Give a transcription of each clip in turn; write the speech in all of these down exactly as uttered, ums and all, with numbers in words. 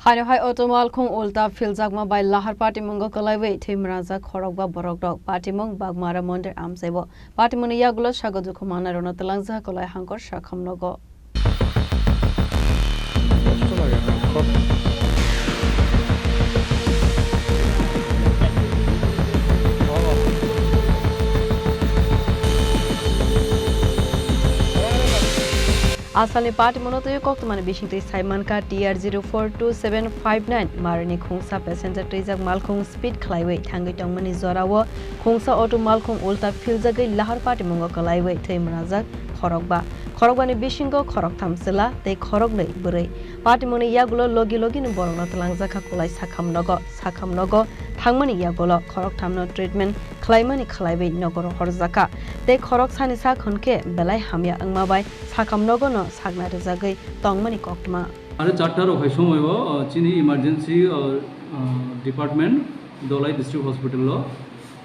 Haino hai auto malkhung ulta philjakma bai lahar patimungo kwlaiwi thwi mwnajak khorokba borokrok. Patimung Bagmara Mondir amchaibo. Patimungni yagulo sago dukhu mannairokno twlangjak kwlai hangkor sakham nogo. Asalni party mono twi koktwmani bisingtwi saimankha T R zero four two seven five nine marini khungsa passenger twijak malkhung speed khlaiwi thangwi tongmani jorao khungsa auto malkhung ulta philjagwi lahar party mungo kwlaiwi thwi mwnajak khorokba. Khorokbani bisingo khoroktham chwla tei khoroknwi bwrwi. Party mungni yagulo logi logini borokno twlangjakha kwlai sakham nogo. Sakham nogo thangmani yagulo khorokthamno treatment khlaimani khlaiwi nogo rohorjakha. Tei khoroksani sak hwnkhe belai hamya wngma bai sakham nogono sakna rwjagwi tongmani koktwma. Are charta rok hai somoi o, o, chini emergency, o, o, department Dholai District Hospital o,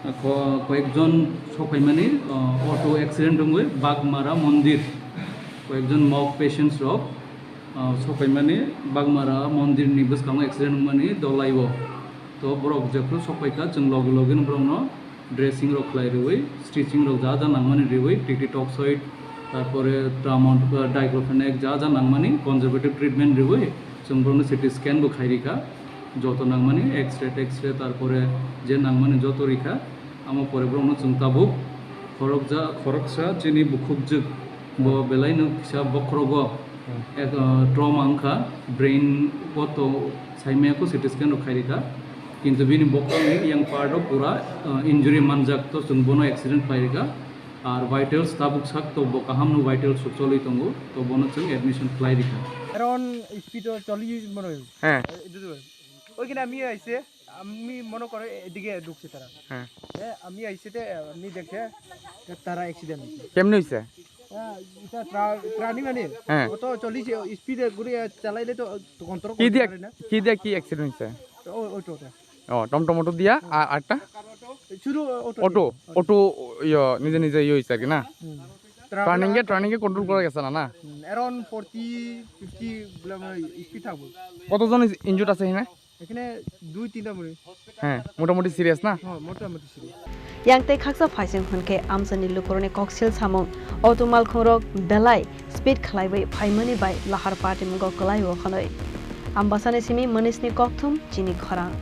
o, ko-, koyekjon sokphaimani, o, auto accident wngwi Bagmara Mondir, koyekjon mok patients rok, o, sokphaimani Bagmara Mondir ni bwskango accident wngmani Dholai o. To borok jephru sokphaikha, chwng logi logi no borokno dressing rok khlai rwui, stitching rok ja ja nangmani rwui, T T toxoid, tarpore tramon-, uh, diclofenac ja ja nangmani conservative treatment rwui, chwng borokno C T scan bo khai rikha, joto nangmani X-ray, X-ray, tarpore je nangmani joto rikha, amo pore borokno chwng tabuk khorokja-, khoroksa chini bukhukjwk bo belaino kisa bokhorogo. Hmm. Ek, uh, trauma wngkha, brain o to saimaya kho C T scan rok khai rikha. Kintu bini bokhorokni yang part o pura, uh, injury manjak, to chwng bono accident khlai rikha. Ar vitals tabuk sak to bo kaham no vitals rok choli tongo, to bono chwng admission khlai rikha. Around speed o choli mano. হ্যাঁ। এ, এদিকে। ওইখানে আমি আইছে। আমি মনে করে এদিকে ঢুকছে তারা। হ্যাঁ। এ, আমি আইছি তে, আমি দেখছে যে তারা অ্যাক্সিডেন্ট হয়েছে। কেমনে হইছে? হ্যাঁ, এটা ট্রা-, ট্রানি মানে, হ্যাঁ। অত চল্লিশ স্পিডে ঘুরে চালাইলে তো, তো কন্ট্রোল কি করতে দিয়ে, পারে না। কি দিয়ে কি অ্যাক্সিডেন্ট হইছে? তো ও-, ওটা, ওটা। ও, টমটম অটো দিয়া, আর আরেকটা? শুধু অটো অটো, দিয়ে। অটো, ইয়ে, নিজে নিজে ইয়ে হইছে আর কি না? হুম। ট্রানিং এ, ট্রানিং এ কন্ট্রোল করা গেছে না, না? হুম, around forty, fifty গুলা মানে স্পিড থাকবো। কতজন ইনজুর্ড আছে এখানে? এখানে দুই তিনটা মনে হয়। হ্যাঁ, মোটামুটি সিরিয়াস না? হ্যাঁ, মোটামুটি serious. Yang tei khaksa phaising hwnkhe amchaini lukurokni koksil samung, auto malkhungrok belai speed khlaiwi phaimani bai lahar patimungo kwlaiwi hwnwi. Ambasani simi Manisni kokthum chini khorang.